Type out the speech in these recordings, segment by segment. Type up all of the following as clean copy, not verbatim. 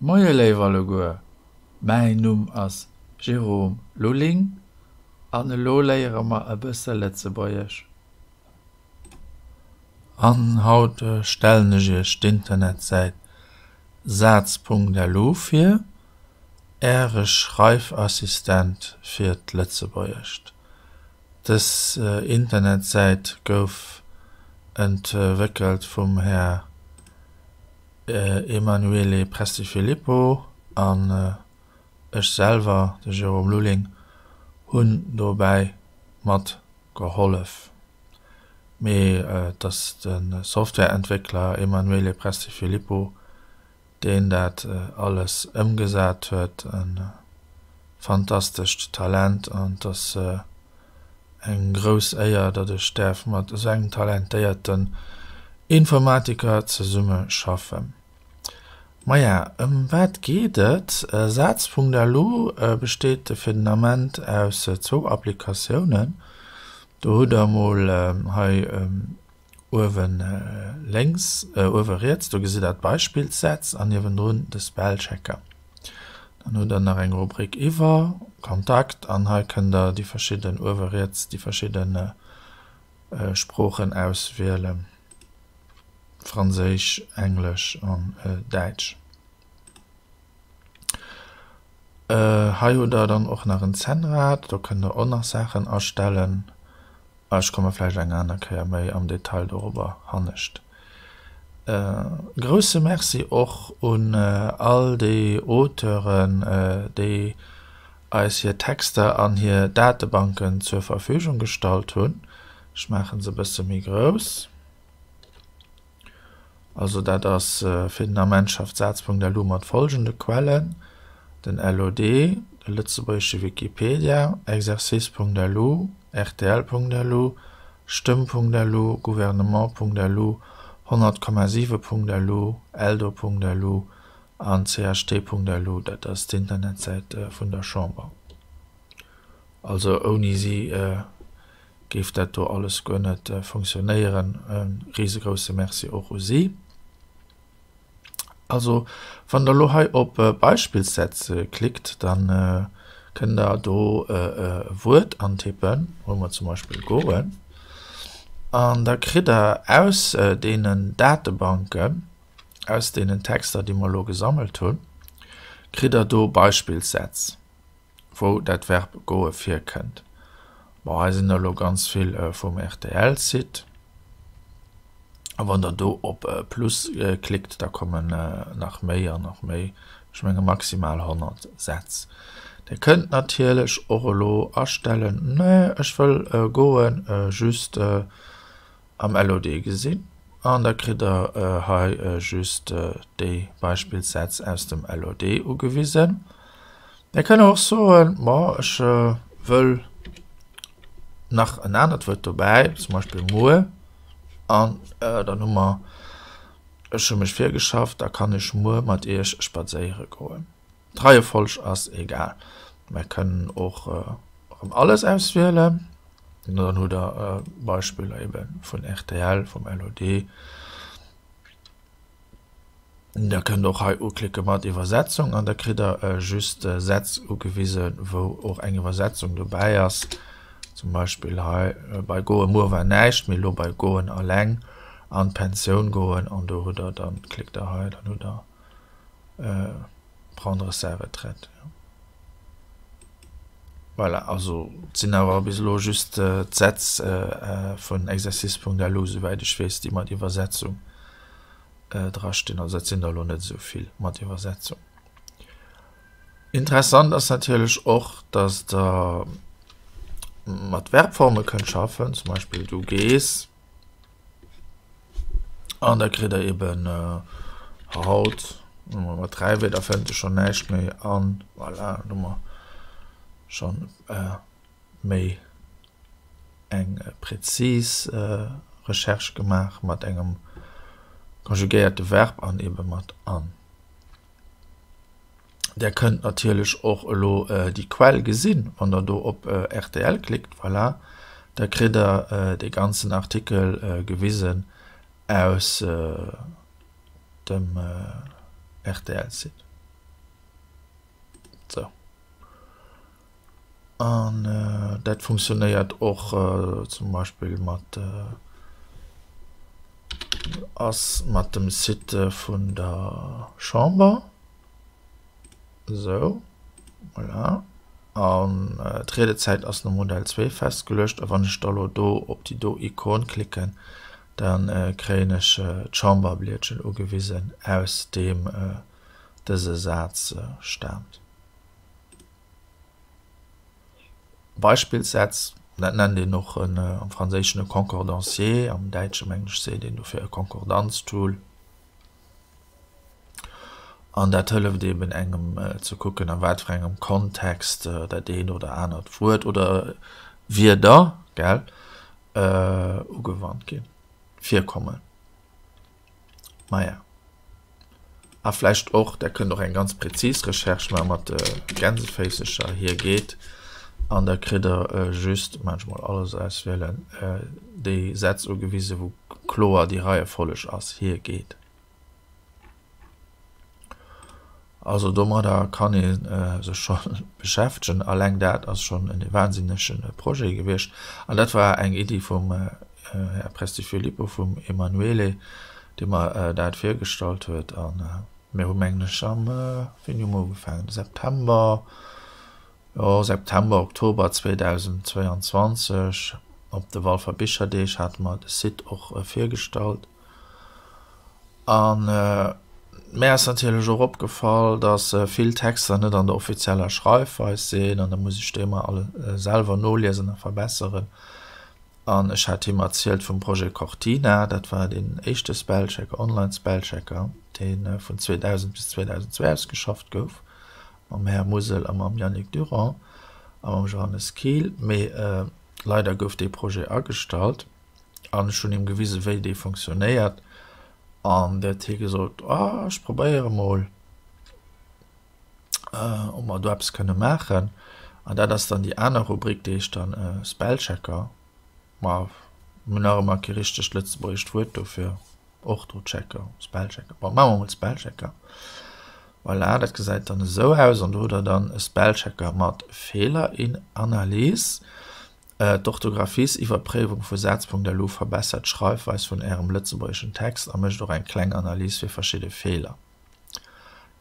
Moie léif alleguer, mäin Numm ass Jérôme Lulling an elo léiere mer e bësse Lëtzebuergesch. An haut stellen ech iech d'Internetsäit saz.lu vir, äre Schreifassistent fir d'Lëtzebuergescht. Dës Internetsäit gouf entwéckelt vum Här Emanuele Prestifilippo an ech selwer, de Jérôme Lulling, hunn dobäi mat gehollef. Mee et ass de Softwareentwéckler Emanuele Prestifilippo, deen dat alles ëmgesat huet. E fantastescht Talent an et ass Eng grouss Éier, datt ech däerf mat esou engem talentéierten Informatiker zesumme schaffen. Maja, ëm wat geet et? Saz.lu besteet fir den Ament aus zwou Applikatiounen. Do hutt der emol hei uewe lénks, uewe riets, do gesitt der d'Beispillssätz an niewendrun de Spellchecker. Dann hutt der nach eng Rubrik iwwer Kontakt an hei kënnt der déi verschidden, uewe riets, déi verschidde Sproochen auswielen, Franséisch, Englesch an Däitsch. Hei hutt der dann och nach en Zännrad, do kënnt der och nach Saachen astellen. Ech komme vläicht eng aner Kéier méi am Detail dorobber hannescht. Grousse Merci och un all déi Auteuren, déi eis hir Texter an hir Datebanken zur Verfügung gestallt hunn. Ech maache se e bësse méi grouss. Also dat ass fir den Ament schafft Saz.lu mat folgende Quellen, den LOD, de lëtzebuergesche Wikipedia, Exercice.lu, rtl.lu, Stëmm.lu, Gouvernement.lu, 100,7.lu, Eldo.lu an cht.lu, dat ass d'Internetsäit vun der Chamber. Also ouni si géif dat do alles guer net funktionéieren. E risegrousse Merci och u si. Also wann der elo hei op Beispillssätz klickt, da kënnt der do e Wuert antippen, huele mer zum Beispill goen, an da kritt der aus deenen Datebanken, aus deenen Texter déi mer elo gesammelt hunn, kritt der do Beispillssätz. wou dat Verb goe virkënnt. Bon, hei sinn der elo ganz vill vum RTL-Site. A wann der do op Plus klickt, da kommen nach méi an nach méi, ech menge maximal 100 Sätz. Dir kënnt natierlech och elo astellen, nee, ech wëll goen just am LOD gesinn an da kritt der hei just déi Beispillssätz aus dem LOD ugewisen. Dir kënnt och soen, ma ech wëll nach en anert Wuert dobäi, zum Beispill muer, an dann hu mer, ech hu mech virgeschafft, da kann ech muer mat iech spadséiere goen. D'Reiefolg ass egal. Mer kënnen och erëm alles auswielen. Dann hutt der Beispiller ebe vun rtl, vum LOD. Der kënnt och hei uklicke mat Iwwersetzung an da kritt der just Sätz ugewisen, wou och eng Iwwersetzung dobäi ass. Zum Beispill hei bei goe muer war näischt, mee elo bei goen alleng an d'Pensioun goen an do hutt der dann, klickt der hei, dann hutt der prendre sa retraite. Voilà, also et sinn awer bis elo just d'Sätz vun Exercice.lu, souwäit ech weess, déi mat Iwwersetzung drastinn. Also dat sinn der elo net esou vill mat Iwwersetzung. Interessant ass natierlech och, datt Der mat Verbforme kënnt schaffen, zum Beispill du gees. An da kritt der eben haut mat 3 Wierder fënnt e schonn näischt méi an voilà, dann hu mer schonn méi eng präzis Recherche gemaach mat engem konjugéierte Verb an ebe mat an. Der kënnt natierlech och elo déi Quell gesinn, wann der do op rtl klickt, voilà, da kritt der dee ganzen Artikel gewisen aus dem RTL-Site. An dat funktionéiert och zum Beispill mat ass mat dem Site vun der Chamber. Esou, voilà. An d'Riedezäit ass nom Modell 2 festgeluecht. A wann ech da lo do op déi do Ikon klicken, da kréien ech d'Chamberblietchen ugewisen, aus deem dëse Saz staamt. Beispillssätz, dat nennt een och am Franséischen e Concordancier, am Däitsche mengen ech seet een dofir e Konkordanztool. An dat hëlleft eben engem ze kucken, a wat fir engem Kontext dat eent oder anert Wuert oder Wierder, gell, ugewannt ginn, virkommen. Maja. A vläicht och, der kënnt och eng ganz präzis Recherche maache mat de Gänseféissercher, hie geet an da kritt der just, maan ech mol alles auswielen, déi Sätz ugewise wou kloer déi Reiefolleg ass, hie geet. Also domadder kann ee sech scho beschäftegen. Alleng dat ass schonn e wahnsinnege Projet gewiescht. An dat war eng Iddi vum Här Prestifilippo, vum Emanuele, dee mer dat virgestallt huet. A mir hu mengen ech am, wéini hu mer ugefaangen, September, jo September, Oktober 2022 op de Walfer Bicherdeeg hate mer de Site och virgestallt. An mär ass natierlech och opgefall, dass vill Texter net an der offizieller Schreifweis sinn an da muss ech déi ëmmer all selwer noliesen a verbesseren. An ech hat him erzielt vum Projet Cortina, dat war deen éischte Spellchecker, Online-Spellchecker, dee vun 2000 bis 2002 ausgeschafft gouf, mam Här Musel a mam Yannick Durand a mam Johannes Kiel. Mee leider gouf dee Projet agestallt. An ech hunn him gewisen, wéi dee funktionéiert. An da huet hie gesot, Ah, ech probéiere mol, ob mer do eppes kënne maachen. An dat ass dann déi aner Rubrik, déi heescht dann Spellchecker. Ma mir hunn nach ëmmer kee richtegt lëtzebuergescht Wuert dofir. Orthochecker, Spellchecker, bon, maache mer mol Spellchecker. Voilà, dat gesäit dann esou aus. An do hutt Der dann e Spellchecker mat Feeleranalyse. D'Orthographiesiwwerpréiwung vu Sätz.lu verbessert d'Schreifweis vun Ärem lëtzebuergeschen Text a mécht och eng kleng Analys fir verschidde Feeler.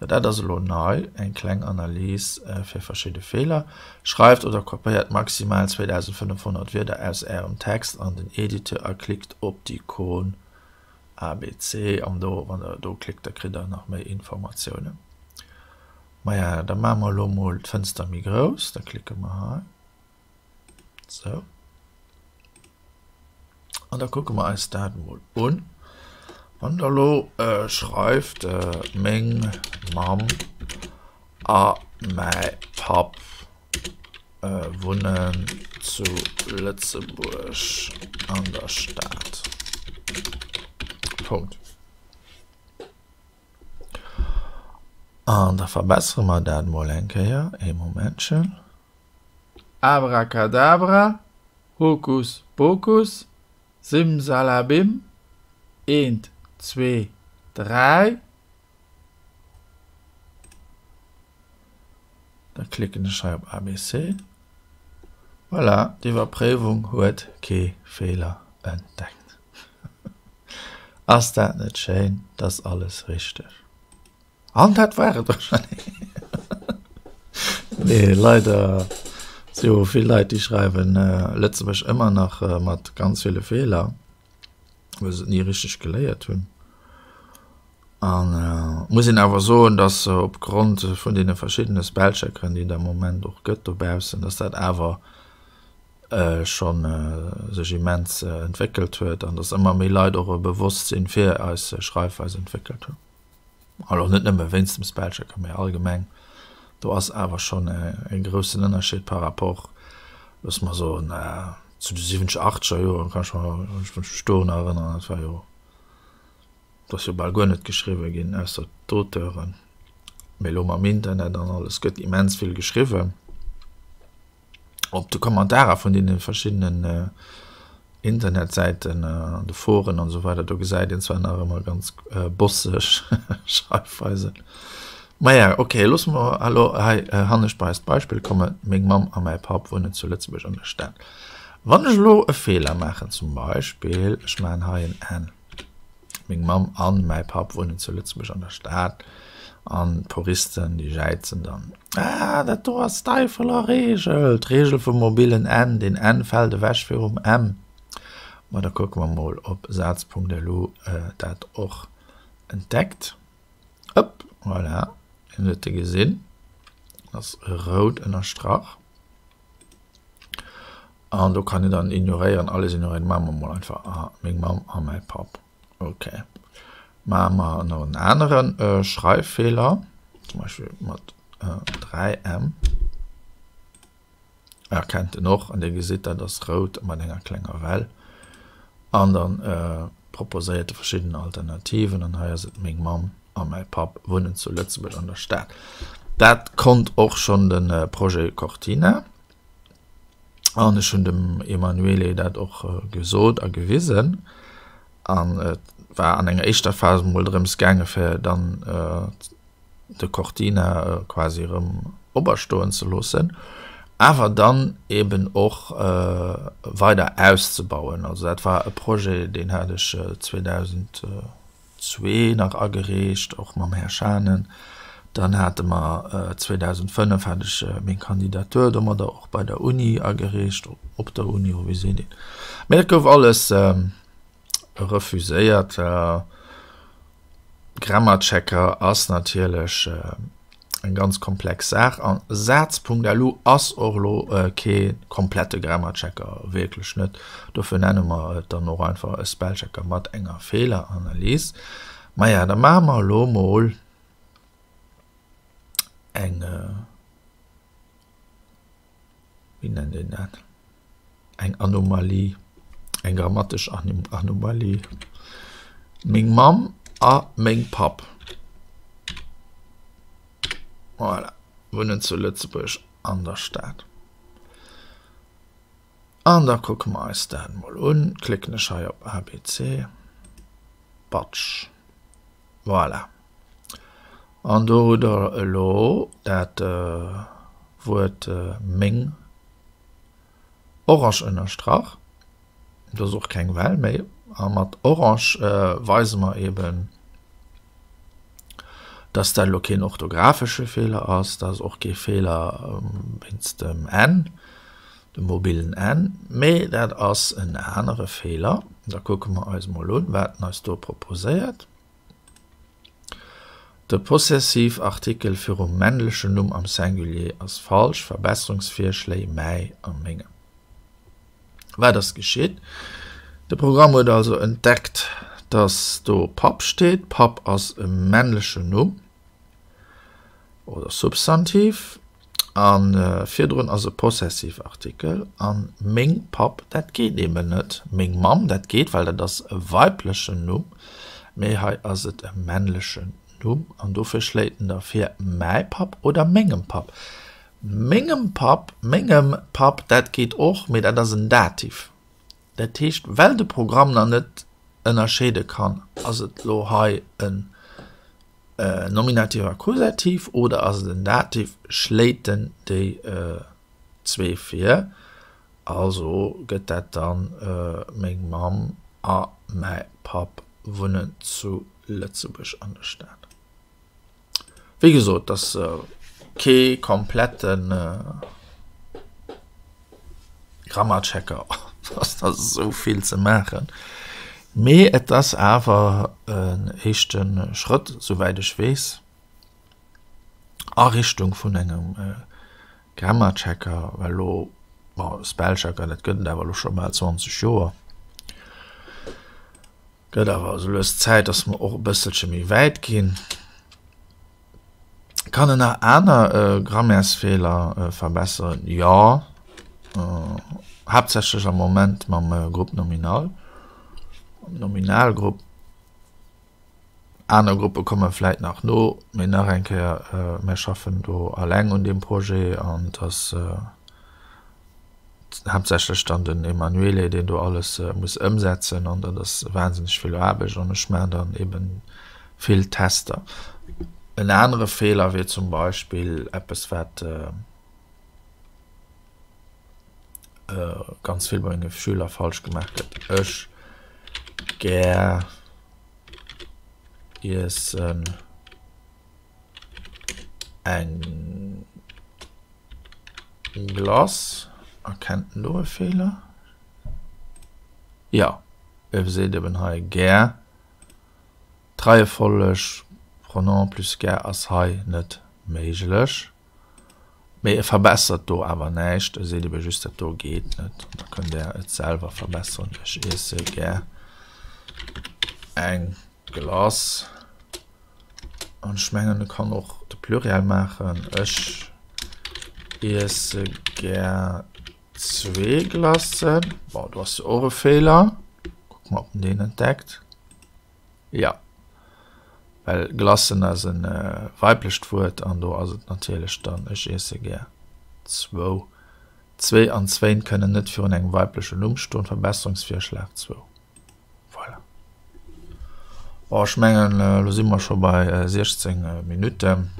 Jo, dat ass elo nei, eng kleng Analys fir verschidde Feeler. Schreift oder kopéiert maximal 2500 Wierder aus Ärem Text an den Editeur a klickt op d'Ikon ABC an do, wann Der do klickt, da kritt Der nach méi Informatiounen. Maja, da maache mer elo mol d'Fënster méi grouss, da klicke mer hei. Sou. An da kucke mer eis dat mol un. Wann der elo schreift, meng Mamm a mäi Papp wunnen zu Lëtzebuerg an der Stad. Punkt. An da verbessere mer dat mol eng Kéier. Ee Momentchen. Abracadabra, Hokus Pokus, Simsalabim, eent, zwee, dräi. Da klicken ech hei op ABC. Voilà, d'Iwwerpréiwung huet kee Feeler entdeckt. Ass dat net schéin? 't ass alles richteg. An dat war et och schon. Nee, leider si jo vill Leit, déi schreiwen Lëtzebuerg ëmmer nach mat ganz ville Feeler, well se et ni richteg geléiert hunn. An et muss een awer soen, datt opgrond vun deene verschiddene Spellcheckeren, déi et am Moment och gëtt dobaussen, datt dat awer schonn sech immens entwéckelt huet an datt ëmmer méi Leit och e Bewosstsinn fir eis Schreifweis entwéckelt hunn. Alors net nëmme wéinst dem Spellchecker, mee allgemeng, do ass awer schonn e groussen Ënnerscheed par rapport, loosse mer soen, zu de siwwenzeger, achtzeger Joren, kann ech mer, wann ech mech dorunner erënneren, dat war jo, do ass jo bal guer net geschriwwe ginn, ausser d'Auteuren. Mee elo mam Internet an alles gëtt immens vill geschriwwen. Op de Kommentarer vun deene verschiddenen Internetsäiten an de Foren an esou weider, do gesäit een zwar nach ëmmer ganz bosseg Schreifweisen, Maja, ok, loosse mer elo hei hannescht bei eist Beispill kommen, Meng Mamm a mäi Papp wunnen zu Lëtzebuerg an der Stad. Wann ech elo e Feeler maachen, zum Beispill ech maachen hei en N, Meng Mamm an mäi Papp wunnen zu Lëtzebuerg an der Stad, an d'Puristen, déi jäizen dann, Ah, dat do ass d'Eifeler Reegel, d'Reegel vum mobilen N, den N fält ewech virum M. Ma da kucke mer mol, ob Saz.lu dat och entdeckt. Ëpp, voilà, en huet e gesinn, ass rout ënnerstrach. An do kann een dann ignoréieren, alles ignoréieren, maache mer mol einfach a meng Mamm a mäi Papp. Ok, maache mer nach en anere Schreiffeeler, zum Beispill mat 3 M. Erkennt en och, an Dir gesitt, dat ass rout mat enger klenger Well. An dann proposéiert e verschidden Alternativen, an hei ass et meng Mamm a mäi Papp wunnen zu Lëtzebuerg an der Stad. Dat konnt och schonn de Projet Cortina. An ech hunn dem Emanuele dat och gesot a gewisen. An et war an enger éischter Phas emol drëms gaange fir dann de Cortina quasi erëm operstoen ze loossen, awer dann eben och weider auszebauen. Also dat war e Projet, deen hat ech 2002 nach agereecht, och mam Här Schanen. Dann hate mer 2005 hat ech meng Kandidatur domadder och bei der Uni agereecht, op der Uni, wéi seet een. Mä dat gouf alles refuséiert. Grammar Checker ass natierlech eng ganz komplex Saach an Saz.lu ass och elo kee komplette Grammar Checker, wierklech net. Dofir nenne mer et dann och einfach e Spellchecker mat enger Feeleranalyse. Maja, da maache mer elo mol eng. Wéi nennt een dat? Eng Anomalie, eng grammatesch Anomalie. Meng Mamm a meng Papp, voilà, wunnen zu Lëtzebuerg an der Stad. An da kucke mer eis dat mol un. Klicken ech hei op ABC. Batsch. Voilà. An do hutt Der elo dat Wuert meng orange ënnerstrach. Do ass och keng Well méi. A mat orange weise mer eeben, dass dat elo keen orthografesche Feeler ass, dat ass och kee Feeler wéinst dem N, dem mobilen N, mee dat ass en anere Feeler. Da kucke mer eis mol un, wat en eis do proposéiert. De Possessivartikel virum männlechen Numm am Singulier ass falsch, Verbesserungsvirschléi, mäi a mengem. Wat ass geschitt? De Programm huet also entdeckt, dass do Papp steet. Papp ass e männlechen Numm oder Substantiv a virdrun ass e Possessivartikel. A meng Papp, dat geet eben net. Meng Mamm, dat geet, well dat ass e weiblechen Numm, mee hei ass et e männlechen Numm an dofir schléit en da vir mäi Papp oder mengem Papp. Mengem Papp, mengem Papp, dat geet och, mee dat ass en Dativ. Dat heescht, well de Programm nach net ënnerscheede kann, ass et elo hei en Nominativ Akkusativ oder ass et en Dativ, schléit en déi zwee vir. Also gëtt dat dann, Meng Mamm a mäi Papp wunnen zu Lëtzebuerg an der Stad. Wéi gesot, et ass kee komplette Grammachecker, et ass nach esou vill ze maachen, mee et ass awer en éischte Schrëtt, souwäit ech weess, a Richtung vun engem Grammachecker, well elo, bon, Spellchecker, dat gëtt et awer elo scho bal 20 Joer. Gëtt awer esou lues Zäit, dass mer och e bësselche méi wäit ginn. Kann en nach aner Grammaires-Feeler verbesseren? Jo, haaptsächlech am Moment mam Groupe nominal, mam Nominalgrupp. Aner Gruppe komme vläit nach no, mee nach eng Kéier, mir schaffen do alleng un deem Projet an et ass, haaptsächlech dann den Emanuele, deen do alles muss ëmsetzen an dat ass wahnsinneg vill Aarbecht an ech maachen dann eben vill Tester. En anere Feeler wier zum Beispill eppes, wat ganz vill bei menge Schüler falsch gemaach gëtt, Ech gär iessen eng Glace. Erkennt en do e Feeler? Jo, e seet eben hei gär. D'Reiefolleg Pronom plus gär ass hei net méiglech. Mee e verbessert do awer näischt, e seet ebe just, dat do geet net. An da kënnt Der et selwer verbesseren, Ech iesse gär eng Glace. An ech mengen, e kann och de Pluriel maachen, Ech iesse gär zwee Glacen. Bon, do ass jo och e Feeler. Kucke mer, ob en deen entdeckt. Jo, well Glacen ass e weiblecht Wuert an do ass et natierlech dann ech iesse gär zwou. Zwee an zwéin kënnen net virun engem weiblechen Numm stoen. Verbesserungsvirschlag zwou. Voilà. Bon, ech mengen, elo si mer scho bei 16 Minutten.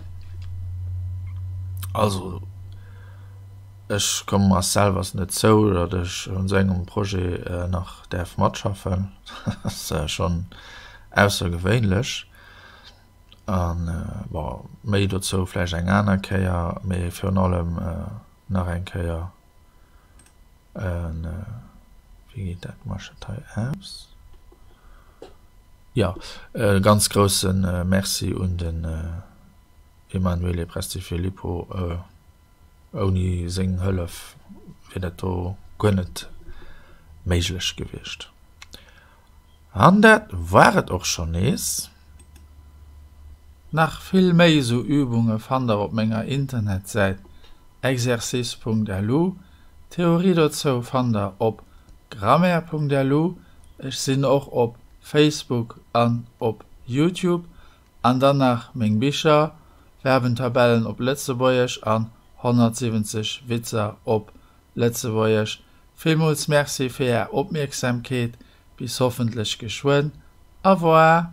Also, ech komme mer selwer net zou, datt ech un esou engem Projet nach däerf matschaffen. Dat ass schonn aussergewéinlech. An, bon, méi dozou vläicht eng aner Kéier, mee virun allem nach eng Kéier en, wéi geet dat, maache ech dat hei aus? Jo, e ganz grousse Merci un den Emanuele Prestifilippo. Ouni seng Hëllef wier dat do guer net méiglech gewiescht. An dat war et och schonn nees. Nach vill méi esou Übunge fannt der op menger Internetsäit exercice.lu. D'Theorie dozou fannt der op grammaire.lu. Ech sinn och op Facebook an op Youtube. An dann nach meng Bicher, Verbentabellen op Lëtzebuergesch an 170 Witzer op Lëtzebuergesch. Villmools Merci fir Är Opmierksamkeet. Bis hoffentlech geschwënn. Au revoir.